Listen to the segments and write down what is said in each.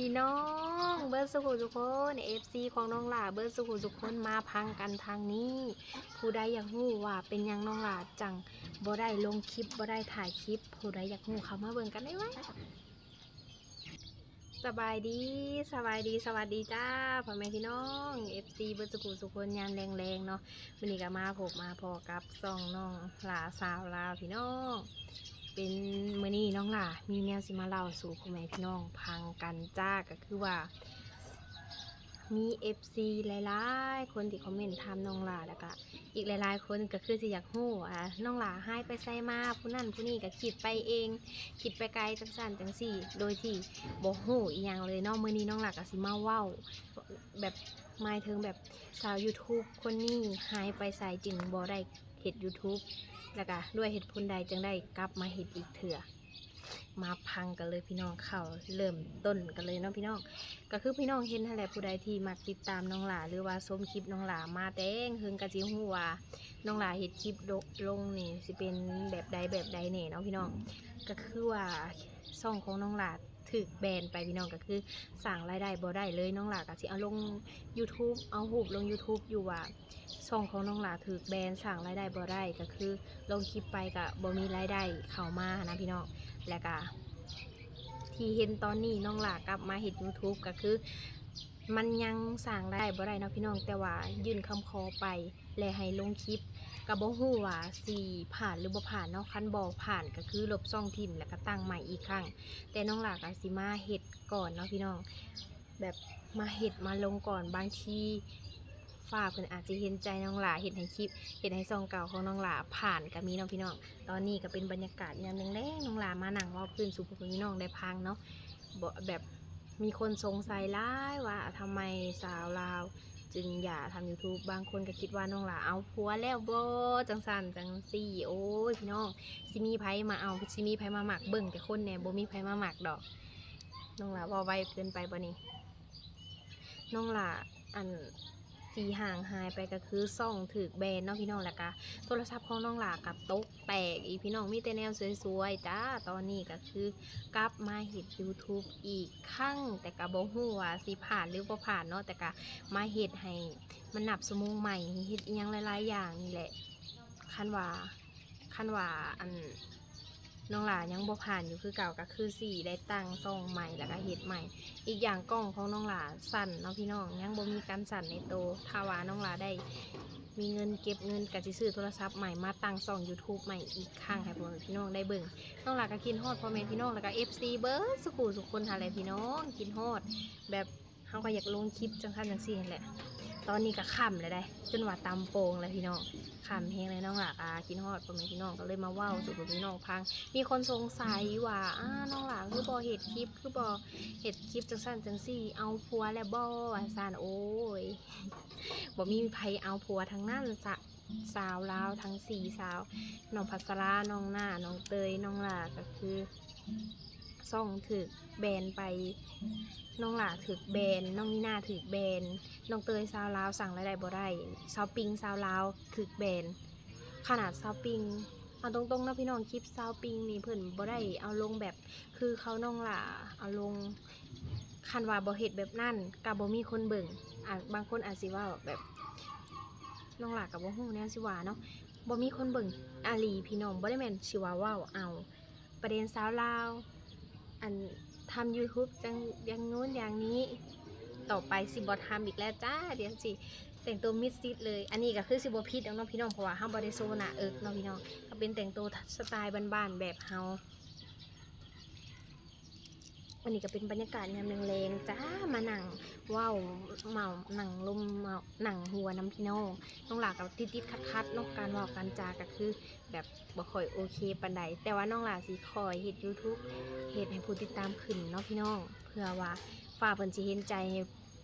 ພີ່ນ້ອງເບິດສູ່ຜູ້ສູ່ຄົນ ເອັຟຊີຂອງນ້ອງຫຼ້າເບິດສູ່ຜູ້ສູ່ຄົນ ມາຟັງກັນທາງນີ້. ຜູ້ໃດຢາກຮູ້ວ່າເປັນຫຍັງນ້ອງຫຼ້າຈັ່ງບໍ່ໄດ້ລົງຄລິບ ບໍ່ໄດ້ຖ່າຍຄລິບ ຜູ້ໃດຢາກຮູ້ເຂົ້າມາເບິ່ງກັນໄດ້ໄວໆ. ສະບາຍດີ ສະບາຍດີ ສະຫວັດດີຈ້າ ພໍ່ແມ່ພີ່ນ້ອງເອັຟຊີເບິດສູ່ຜູ້ສູ່ຄົນ ຍາມແລງໆເນາະ. ມື້ນີ້ກໍມາພົບມາພໍ້ກັບຊ່ອງນ້ອງຫຼ້າຊາວລາວ ພີ່ນ້ອງ. ເປັນ ມື້ນີ້ນ້ອງຫຼ້າມີແນວຊິມາເລົ່າສູ່ພໍ່ແມ່ພີ່ນ້ອງຟັງກັນຈ້າ. ກໍຄືວ່າມີເອັຟຊີຫຼາຍໆຄົນທີ່ຄອມເມັນຖາມນ້ອງຫຼ້າ ແລ້ວກະອີກຫຼາຍໆຄົນກໍຄືຊິຢາກຮູ້ວ່ານ້ອງຫຼ້າຫາຍໄປໃສມາ ຜູ້ນັ້ນຜູ້ນີ້ກໍຄິດໄປເອງ ຄິດໄປໄກ ຈັ່ງຊັ້ນຈັ່ງຊີ້ ໂດຍທີ່ບໍ່ຮູ້ອີ່ຫຍັງເລີຍເນາະ. ມື້ນີ້ນ້ອງຫຼ້າກໍຊິມາເວົ້າແບບ ໝາຍເຖິງແບບຊາວຢູທູບຄົນນີ້ຫາຍໄປໃສ ຈຶ່ງບໍ່ໄດ້ເຮັດຢູທູບ ແລ້ວກະດ້ວຍເຫດຜົນໃດຈຶ່ງໄດ້ກັບມາເຮັດອີກເທື່ອ. ມາຟັງກັນເລີຍພີ່ນ້ອງ ເຂົ້າເລີ່ມຕົ້ນກັນເລີຍເນາະພີ່ນ້ອງ. ກໍຄືພີ່ນ້ອງເຫັນຫັ້ນແຫຼະ ຜູ້ໃດທີ່ມັກຕິດຕາມນ້ອງຫຼ້າ ຫຼືວ່າຊົມຄລິບນ້ອງຫຼ້າມາແຕ່ເຫິງ ກໍຊິຮູ້ວ່ານ້ອງຫຼ້າເຮັດຄລິບລົງນີ້ຊິເປັນແບບໃດແບບໃດແດ່ເນາະພີ່ນ້ອງ. ກໍຄືວ່າຊ່ອງຂອງນ້ອງຫຼ້າ ຖືກແບນໄປພີ່ນ້ອງ ກໍຄືສ້າງລາຍໄດ້ບໍ່ໄດ້ເລີຍ. ນ້ອງຫຼ້າກໍຊິເອົາລົງຢູທູບ ເອົາຮູບລົງຢູທູບຢູ່ວ່າຊ່ອງຂອງນ້ອງຫຼ້າຖືກແບນ ສ້າງລາຍໄດ້ບໍ່ໄດ້ ກໍຄືລົງຄລິບໄປກໍບໍ່ມີລາຍໄດ້ເຂົ້າມາຫັ້ນນະພີ່ນ້ອງ. ແລ້ວກໍທີ່ເຫັນຕອນນີ້ນ້ອງຫຼ້າກັບມາເຮັດຢູທູບ ກໍຄືມັນຍັງສ້າງລາຍໄດ້ບໍ່ໄດ້ເນາະພີ່ນ້ອງ ແຕ່ວ່າຍື່ນຄຳຂໍໄປ ແລະ ໃຫ້ລົງຄລິບ ກໍບໍ່ຮູ້ວ່າຊິຜ່ານຫຼືບໍ່ຜ່ານເນາະ. ຄັນບໍ່ຜ່ານກໍຄືລົບຊ່ອງຖິ້ມ ແລ້ວກໍຕັ້ງໃໝ່ອີກຄັ້ງ. ແຕ່ນ້ອງຫຼ້າກໍຊິມາເຮັດກ່ອນເນາະພີ່ນ້ອງ ແບບມາເຮັດມາລົງກ່ອນ. ບາງທີຟ້າເພິ່ນອາດຊິເຫັນໃຈນ້ອງຫຼ້າ ເຮັດໃຫ້ຄລິບ ເຮັດໃຫ້ຊ່ອງເກົ່າຂອງນ້ອງຫຼ້າຜ່ານກໍມີເນາະພີ່ນ້ອງ. ຕອນນີ້ກໍເປັນບັນຍາກາດຍາມແລງໆ ນ້ອງຫຼ້າມານັ່ງເວົ້າພື້ນສູ່ພໍ່ແມ່ພີ່ນ້ອງໄດ້ຟັງເນາະ. ບໍ່ ແບບມີຄົນສົງໄສຫຼາຍວ່າທຳໄມສາວລາວຈຶ່ງຢ່າທຳຢູທູບ. ບາງຄົນກໍຄິດວ່ານ້ອງຫຼ້າເອົາຜົວແລ້ວບໍ່ ຈັ່ງຊັ້ນຈັ່ງຊີ້. ໂອ້ຍ ພີ່ນ້ອງ ຊິມີໃຜມາເອົາ ຊິມີໃຜມາມັກ ເບິ່ງແຕ່ຄົນແດ່ ບໍ່ມີໃຜມາມັກດອກ. ນ້ອງຫຼ້າເວົ້າໄວເກີນໄປບໍ່ນີ້? ນ້ອງຫຼ້າ ອັນ ທີ່ຫ່າງຫາຍໄປກໍຄືຊ່ອງຖືກແບນເນາະພີ່ນ້ອງ ແລ້ວກະໂທລະສັບຂອງນ້ອງຫຼ້າກໍຕົກແຕກອີກພີ່ນ້ອງ ມີແຕ່ແນວສວຍໆຈ້າ. ຕອນນີ້ກໍຄືກັບມາເຮັດຢູທູບອີກຄັ້ງ ແຕ່ກໍບໍ່ຮູ້ວ່າຊິຜ່ານຫຼືບໍ່ຜ່ານເນາະ ແຕ່ກໍມາເຮັດໃຫ້ມັນນັບຊົ່ວໂມງໃໝ່ ເຮັດອີ່ຫຍັງຫຼາຍໆຢ່າງນີ້ແຫຼະ. ຄັນວ່າ ຄັນວ່າ ອັນ ນ້ອງຫຼ້າຍັງບໍ່ຜ່ານຢູ່ຄືເກົ່າ ກໍຄືຊິໄດ້ຕັ້ງຊ່ອງໃໝ່ ແລ້ວກໍເຮັດໃໝ່. ອີກຢ່າງກ້ອງຂອງນ້ອງຫຼ້າສັ່ນເນາະພີ່ນ້ອງ ຍັງບໍ່ມີການສັ່ນໃນໂຕ. ຖ້າວ່ານ້ອງຫຼ້າໄດ້ມີເງິນເກັບເງິນ ກໍຊິຊື້ໂທລະສັບໃໝ່ມາຕັ້ງຊ່ອງຢູທູບໃໝ່ອີກຄັ້ງ ໃຫ້ພໍ່ແມ່ພີ່ນ້ອງໄດ້ເບິ່ງ. ນ້ອງຫຼ້າກໍຄິດຮອດພໍ່ແມ່ພີ່ນ້ອງ ແລ້ວກໍເອັຟຊີເບິດສູ່ຜູ້ສູ່ຄົນຫັ້ນແຫຼະພີ່ນ້ອງ ຄິດຮອດແບບ ເຮົາກໍຢາກລົງຄລິບຈັ່ງຊັ້ນຈັ່ງຊີ້ຫັ້ນແຫຼະ. ຕອນນີ້ກໍຄ່ຳແລ້ວເດ້ ຈົນວ່າຕຳໂປ່ງແລ້ວພີ່ນ້ອງ ຄ່ຳແຮງແລ້ວ. ນ້ອງຫຼ້າກໍຄິດຮອດພໍ່ແມ່ພີ່ນ້ອງ ກໍເລີຍມາເວົ້າສູ່ພໍ່ແມ່ພີ່ນ້ອງຟັງ. ມີຄົນສົງໄສວ່າ ອ້າ ນ້ອງຫຼ້າຄືບໍ່ເຮັດຄລິບ ຄືບໍ່ເຮັດຄລິບຈັ່ງຊັ້ນຈັ່ງຊີ້ ເອົາຜົວແລ້ວບໍ່ ວ່າຊັ້ນ. ໂອ້ຍ ບໍ່ມີໃຜເອົາຜົວທັງນັ້ນ ສາ ສາວລາວທັງສີ່ສາວ ນ້ອງພັດສະລາ ນ້ອງໜ້າ ນ້ອງເຕີຍ ນ້ອງຫຼ້າ ກໍຄື ຊ່ອງຖືກແບນໄປ ນ້ອງຫຼ້າຖືກແບນ ນ້ອງນີນາຖືກແບນ ນ້ອງເຕີຍຊາວລາວສ້າງລາຍໄດ້ບໍ່ໄດ້ ສາວປິງຊາວລາວຖືກແບນ. ຂະໜາດສາວປິງ ເອົາຕົງໆເນາະພີ່ນ້ອງ ຄລິບສາວປິງນີ້ເພິ່ນບໍ່ໄດ້ເອົາລົງແບບຄືເຂົານ້ອງຫຼ້າເອົາລົງ. ຄັນວ່າບໍ່ເຮັດແບບນັ້ນກໍບໍ່ມີຄົນເບິ່ງ. ອາ ບາງຄົນອາດຊິເວົ້າແບບ ນ້ອງຫຼ້າກໍບໍ່ຮູ້ແນວຊິວ່າເນາະ ບໍ່ມີຄົນເບິ່ງອີ່ຫຼີພີ່ນ້ອງ ບໍ່ໄດ້ແມ່ນຊິວ່າເວົ້າເອົາ. ປະເດັນສາວລາວ ອັນ ທຳຢູທູບຈັ່ງຢ່າງໂນ້ນຢ່າງນີ້ ຕໍ່ໄປຊິບໍ່ທຳອີກແລ້ວຈ້າ ດຽວຊິແຕ່ງໂຕມິດຊິດເລີຍ. ອັນນີ້ກໍຄືຊິບໍ່ຜິດດອກເນາະພີ່ນ້ອງ ເພາະວ່າເຮົາບໍ່ໄດ້ໂຊໜ້າເອິກເນາະພີ່ນ້ອງ ກໍເປັນແຕ່ງໂຕສະໄຕບ້ານໆແບບເຮົາ. ອັນນີ້ກໍເປັນບັນຍາກາດຍາມແລງໆຈ້າ ມານັ່ງເວົ້າເມົາ ນັ່ງລົມເມົາ ນັ່ງຫົວນຳພີ່ນ້ອງ. ນ້ອງຫຼ້າກໍຕິດໆຂັດໆເນາະ ການເວົ້າການຈາກໍຄືແບບ ບໍ່ຄ່ອຍໂອເຄປານໃດ ແຕ່ວ່ານ້ອງຫຼ້າຊິຄ່ອຍເຮັດຢູທູບ ເຮັດໃຫ້ຜູ້ຕິດຕາມຂຶ້ນເນາະພີ່ນ້ອງ ເພື່ອວ່າຟ້າເພິ່ນຊິເຫັນໃຈໃຫ້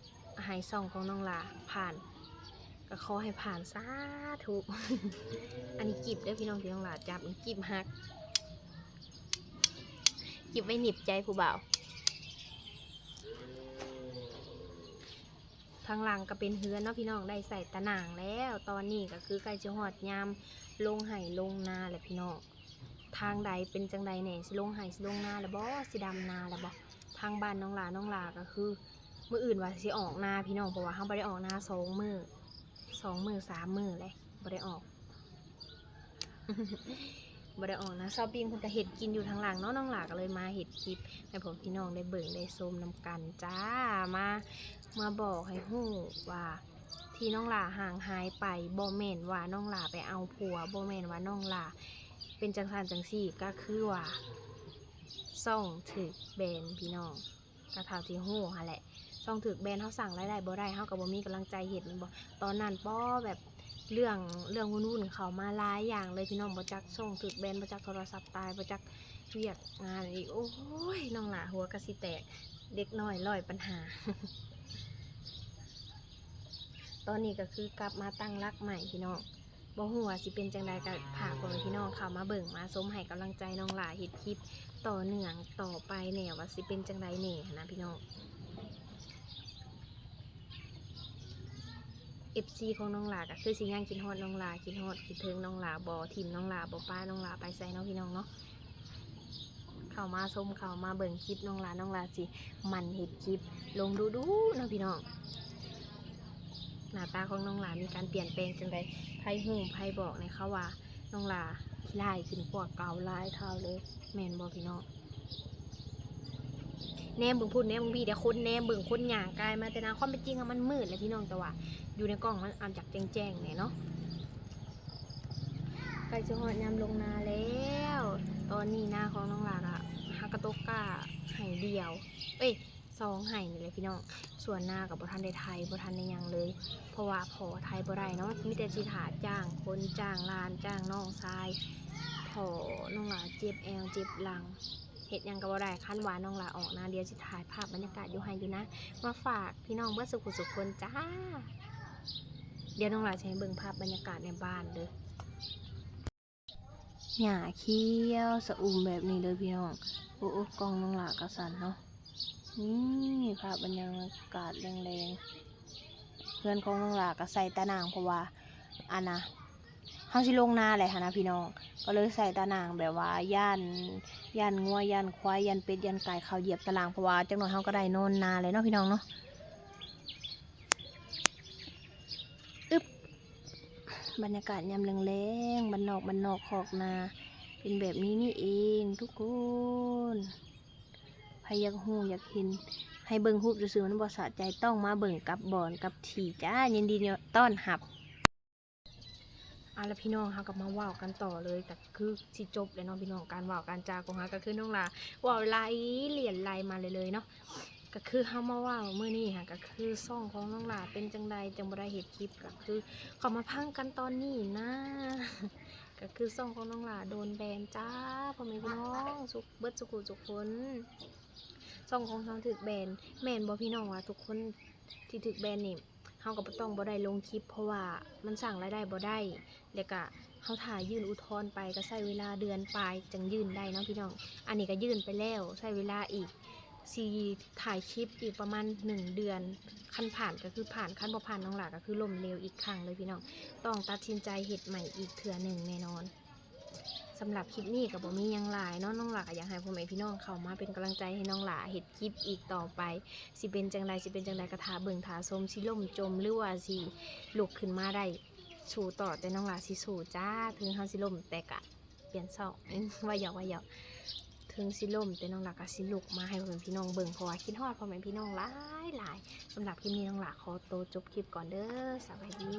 ໃຫ້ຊ່ອງຂອງນ້ອງຫຼ້າຜ່ານ ກໍຂໍໃຫ້ຜ່ານ ສາທຸ. ອັນນີ້ກິບເດີ້ພີ່ນ້ອງ ທີ່ນ້ອງຫຼ້າຈັບ ກິບຫັກ ກິບໄວ້ໜິບໃຈຜູ້ບ່າວ. ທາງຫຼັງກໍເປັນເຮືອນເນາະພີ່ນ້ອງ ໄດ້ໃສ່ຕາໜ່າງແລ້ວ. ຕອນນີ້ກໍຄືໃກ້ຈະຮອດຍາມລົງໄຮ່ລົງນາແລ້ວພີ່ນ້ອງ. ທາງໃດເປັນຈັ່ງໃດແດ່ ຊິລົງໄຮ່ຊິລົງນາແລ້ວບໍ່ ຊິດຳນາແລ້ວບໍ່? ທາງບ້ານນ້ອງຫຼ້າ ນ້ອງຫຼ້າກໍຄືມື້ອື່ນວ່າຊິອອກນາພີ່ນ້ອງ ເພາະວ່າເຮົາບໍ່ໄດ້ອອກນາສອງມື້ ສອງມື້ສາມມື້ແຫຼະ ບໍ່ໄດ້ອອກ ບໍ່ໄດ້ອອກນາ. ຊາວປິງເພິ່ນກໍເຮັດກິນຢູ່ທາງຫຼັງເນາະ ນ້ອງຫຼ້າກໍເລີຍມາເຮັດຄລິບໃຫ້ພວກພີ່ນ້ອງໄດ້ເບິ່ງໄດ້ຊົມນຳກັນຈ້າ. ມາ ມາບອກໃຫ້ຮູ້ວ່າ ທີ່ນ້ອງຫຼ້າຫ່າງຫາຍໄປ ບໍ່ແມ່ນວ່ານ້ອງຫຼ້າໄປເອົາຜົວ ບໍ່ແມ່ນວ່ານ້ອງຫຼ້າເປັນຈັ່ງຊັ້ນຈັ່ງຊີ້ ກໍຄືວ່າຊ່ອງຖືກແບນພີ່ນ້ອງ. ກໍເທົ່າທີ່ຮູ້ຫັ້ນແຫຼະ ຊ່ອງຖືກແບນ ເຮົາສ້າງລາຍໄດ້ບໍ່ໄດ້ ເຮົາກໍບໍ່ມີກຳລັງໃຈເຮັດແມ່ນບໍ່? ຕອນນັ້ນ ປໍ ແບບເລື່ອງ ເລື່ອງວຸ່ນໆເຂົ້າມາຫຼາຍຢ່າງເລີຍພີ່ນ້ອງ ບໍ່ຈັກຊ່ອງຖືກແບນ ບໍ່ຈັກໂທລະສັບຕາຍ ບໍ່ຈັກວຽກງານອີກ ໂອ້ຍ ນ້ອງຫຼ້າຫົວກໍຊິແຕກ ເດັກນ້ອຍຮ້ອຍປັນຫາ. ຕອນນີ້ກໍຄືກັບມາຕັ້ງຫຼັກໃໝ່ພີ່ນ້ອງ ບໍ່ຮູ້ວ່າຊິເປັນຈັ່ງໃດ ກໍຝາກພໍ່ແມ່ພີ່ນ້ອງເຂົ້າມາເບິ່ງມາຊົມ ໃຫ້ກຳລັງໃຈນ້ອງຫຼ້າເຮັດຄລິບຕໍ່ເນື່ອງຕໍ່ໄປແດ່ ວ່າຊິເປັນຈັ່ງໃດແດ່ຫັ້ນນະພີ່ນ້ອງ. ເອັຟຊີຂອງນ້ອງຫຼ້າກໍຄືຊິຍັງຄິດຮອດນ້ອງຫຼ້າ ຄິດຮອດຄິດເຖິງນ້ອງຫຼ້າບໍ່ ຖິ້ມນ້ອງຫຼ້າບໍ່ ປະນ້ອງຫຼ້າໄປໃສເນາະພີ່ນ້ອງເນາະ. ເຂົ້າມາຊົມ ເຂົ້າມາເບິ່ງຄລິບນ້ອງຫຼ້າ ນ້ອງຫຼ້າຊິໝັ່ນເຮັດຄລິບລົງດຸໆເນາະພີ່ນ້ອງ. ໜ້າຕາຂອງນ້ອງຫຼ້າມີການປ່ຽນແປງຈັ່ງໃດ ໃຜຮູ້ໃຜບອກແດ່ ເຂົາວ່ານ້ອງຫຼ້າຂີ້ຮ້າຍຂຶ້ນກວ່າເກົ່າຫຼາຍເທົ່າເລີຍ ແມ່ນບໍ່ພີ່ນ້ອງ? ແນມເບິ່ງພຸ້ນ ແນມເບິ່ງພີ້ ແຕ່ຄົນແນມເບິ່ງ ຄົນຍ່າງກາຍມາແຕ່ນາ ຄວາມເປັນຈິງອະ ມັນມືດແຫຼະພີ່ນ້ອງ ແຕ່ວ່າຢູ່ໃນກ້ອງມັນອາດຈະແຈ້ງໆແດ່ເນາະ. ໃກ້ຊິຮອດຍາມລົງນາແລ້ວ ຕອນນີ້ນາຂອງນ້ອງຫຼ້າກະຫາກະຕົກກ້າໄຮ່ດຽວ ເອີຍ ສອງໄຮ່ນີ້ແຫຼະພີ່ນ້ອງ. ສ່ວນນາກໍບໍ່ທັນໄດ້ໄຖ ບໍ່ທັນໄດ້ຫຍັງເລີຍ ເພາະວ່າພໍ່ໄຖບໍ່ໄດ້ເນາະ ມີແຕ່ຊິຖ້າຈ້າງຄົນ ຈ້າງຫຼານ ຈ້າງນ້ອງຊາຍ. ພໍ່ນ້ອງຫຼ້າເຈັບແອວເຈັບຫຼັງ ເຮັດຫຍັງກໍບໍ່ໄດ້. ຄັນວ່ານ້ອງຫຼ້າອອກນາ ດຽວຊິຖ່າຍພາບບັນຍາກາດຢູ່ໄຮ່ຢູ່ນາມາຝາກພີ່ນ້ອງເບິດສູ່ຜູ້ສູ່ຄົນຈ້າ. ດຽວນ້ອງຫຼ້າຊິໃຫ້ເບິ່ງພາບບັນຍາກາດໃນບ້ານເດີ້ ຫຍ້າຂຽວຊະອຸ່ມແບບນີ້ເລີຍພີ່ນ້ອງ. ໂອ້ ໂອ້ ກ້ອງນ້ອງຫຼ້າກະສັ່ນເນາະ. ນີ້ພາບບັນຍາກາດແລງໆ ເຮືອນຂອງນ້ອງຫຼ້າກະໃສ່ຕາໜ່າງ ເພາະວ່າ ອັນນະ ເຮົາຊິລົງນາແຫຼະຫັ້ນນະພີ່ນ້ອງ ກໍເລີຍໃສ່ຕາໜ່າງ ແບບວ່າຢ້ານ ຢ້ານງົວ ຢ້ານຄວາຍ ຢ້ານເປັດ ຢ້ານໄກ່ເຂົ້າຢຽບຕາໜ່າງ ເພາະວ່າຈັກໜ້ອຍເຮົາກໍໄດ້ນອນນາແລ້ວເນາະພີ່ນ້ອງເນາະ. ອຶບ ບັນຍາກາດຍາມແລງໆ ບ້ານນອກ ບ້ານນອກຄອກນາ ເປັນແບບນີ້ນີ້ເອງທຸກຄົນ. ໃຜຢາກຮູ້ຢາກເຫັນ ໃຫ້ເບິ່ງຮູບຊື່ໆ ມັນບໍ່ສະໃຈ ຕ້ອງມາເບິ່ງກັບບ່ອນກັບທີ່ຈ້າ. ຍິນດີຕ້ອນຮັບ. ເອົາລະພີ່ນ້ອງ ເຮົາກໍມາເວົ້າກັນຕໍ່ເລີຍ ກໍຄືຊິຈົບແລ້ວເນາະພີ່ນ້ອງ. ການເວົ້າການຈາຂອງເຮົາກໍຄືນ້ອງຫຼ້າເວົ້າໄລ່ລຽນໄລ່ມາເລື້ອຍໆເນາະ. ກໍຄືເຮົາມາເວົ້າມື້ນີ້ຫັ້ນ ກໍຄືຊ່ອງຂອງນ້ອງຫຼ້າເປັນຈັ່ງໃດ ຈັ່ງບໍ່ໄດ້ເຮັດຄລິບ ກໍຄືເຂົ້າມາຟັງກັນຕອນນີ້ນະ. ກໍຄືຊ່ອງຂອງນ້ອງຫຼ້າໂດນແບນຈ້າ ພໍ່ແມ່ພີ່ນ້ອງ ສຸກ ເບິດສູ່ຜູ້ສູ່ຄົນ. ຊ່ອງຂອງເຮົາຖືກແບນ ແມ່ນບໍ່ພີ່ນ້ອງ ວ່າທຸກຄົນທີ່ຖືກແບນນີ້ ເຮົາກໍບໍ່ຕ້ອງບໍ່ໄດ້ລົງຄລິບ ເພາະວ່າມັນສ້າງລາຍໄດ້ບໍ່ໄດ້ ແລ້ວກະເຮົາຖ້າຍື່ນອຸທອນໄປ ກໍໃຊ້ເວລາເດືອນປາຍຈຶ່ງຍື່ນໄດ້ເນາະພີ່ນ້ອງ. ອັນນີ້ກໍຍື່ນໄປແລ້ວ ໃຊ້ເວລາອີກ ຊິຖ່າຍຄລິບອີກປະມານໜຶ່ງເດືອນ ຄັນຜ່ານກໍຄືຜ່ານ ຄັນບໍ່ຜ່ານ ນ້ອງຫຼ້າກໍຄືລົ້ມເຫຼວອີກຄັ້ງເລີຍພີ່ນ້ອງ. ຕ້ອງຕັດສິນໃຈເຮັດໃໝ່ອີກເທື່ອໜຶ່ງແນ່ນອນ. ສຳລັບຄລິບນີ້ກໍບໍ່ມີຫຍັງຫຼາຍເນາະ ນ້ອງຫຼ້າກໍຢາກໃຫ້ພໍ່ແມ່ພີ່ນ້ອງເຂົ້າມາເປັນກຳລັງໃຈໃຫ້ນ້ອງຫຼ້າເຮັດຄລິບອີກຕໍ່ໄປ ຊິເປັນຈັ່ງໃດ ຊິເປັນຈັ່ງໃດກໍຖ້າເບິ່ງຖ້າຊົມ ຊິລົ້ມຈົມ ຫຼືວ່າຊິລຸກຂຶ້ນມາໄດ້ ສູ້ຕໍ່ ແຕ່ນ້ອງຫຼ້າຊິສູ້ຈ້າ. ເຖິງເຮົາຊິລົ້ມ ແຕ່ກະປ່ຽນຊ່ອງ ເວົ້າຫຍອກ ເວົ້າຫຍອກ ເຖິງຊິລົ້ມ ແຕ່ນ້ອງຫຼ້າກະຊິລຸກມາໃຫ້ພໍ່ແມ່ພີ່ນ້ອງເບິ່ງ ເພາະວ່າຄິດຮອດພໍ່ແມ່ພີ່ນ້ອງຫຼາຍໆ. ສຳລັບຄລິບນີ້ ນ້ອງຫຼ້າຂໍໂຕຈົບຄລິບກ່ອນເດີ້ ສະບາຍດີ.